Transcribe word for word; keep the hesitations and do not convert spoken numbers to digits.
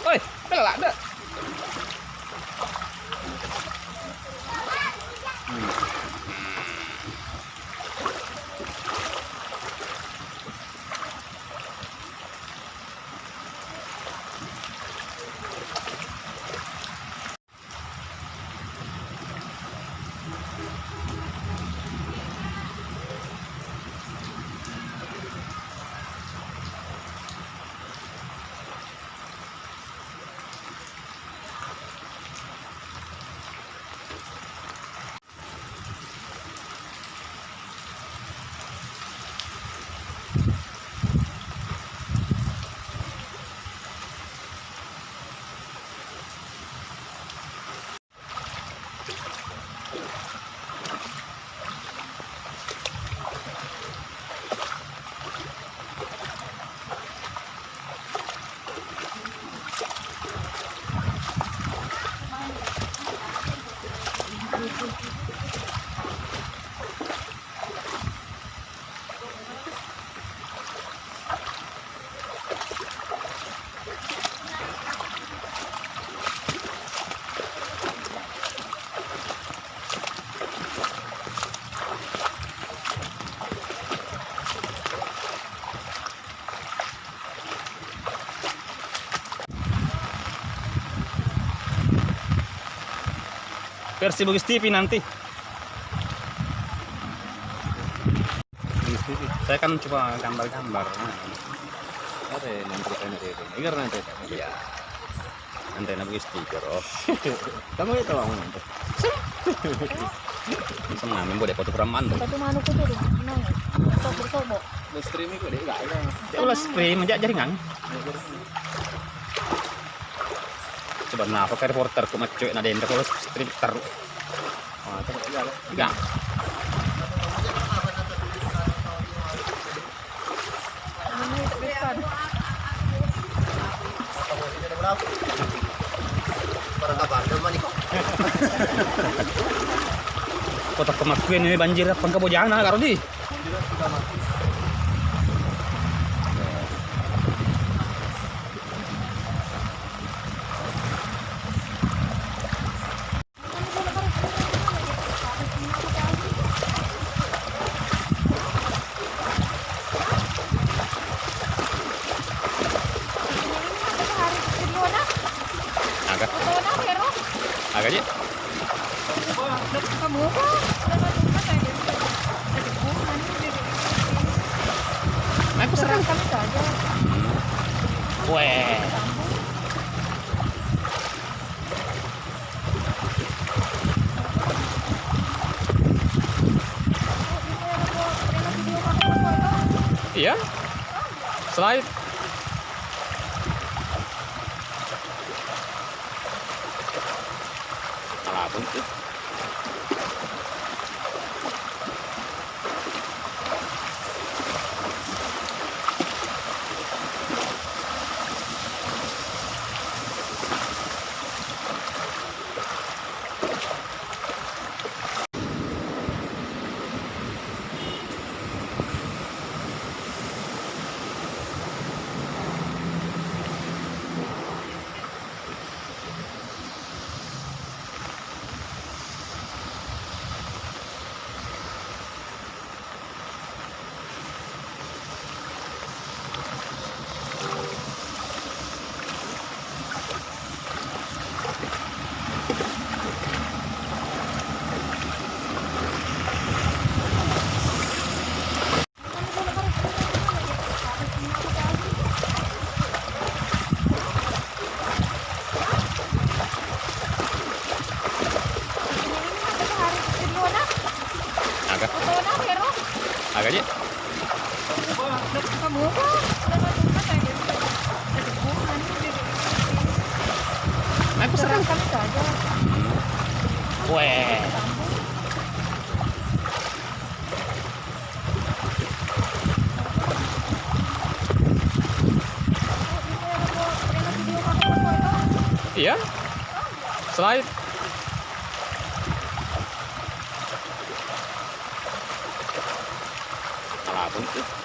Oi, bella ladde. Versi Bugis T V nanti. Bugis T V. Saya kan cuma gambar-gambar. Nah. Ada yang nanti saya nanti itu. Iya, nanti itu. Iya. Nanti nanti Bugis T V, bro. Kamu itu, kamu nanti. Sama ngambil boleh foto preman tuh. Satu manuk itu tuh. Nah. Sobok-sobok. Live streaming kok, Dek? Enggak, enggak. Ya, ulah stream aja jaringan. Coba nah, apa reporter ku macet na dendek, kalau stream terus. Ah, coba aja, Dek. Enggak. Barang apa? Ada mah nih kok. Kota Kemakuan ini banjir apa enggak bojana karo di? Aga. Aga, Ji? Aku serang. Weh. Iya. Slide. Malah buntu. Aja. Aku serang. Weh. Iya. Slide. Kalabun tuh.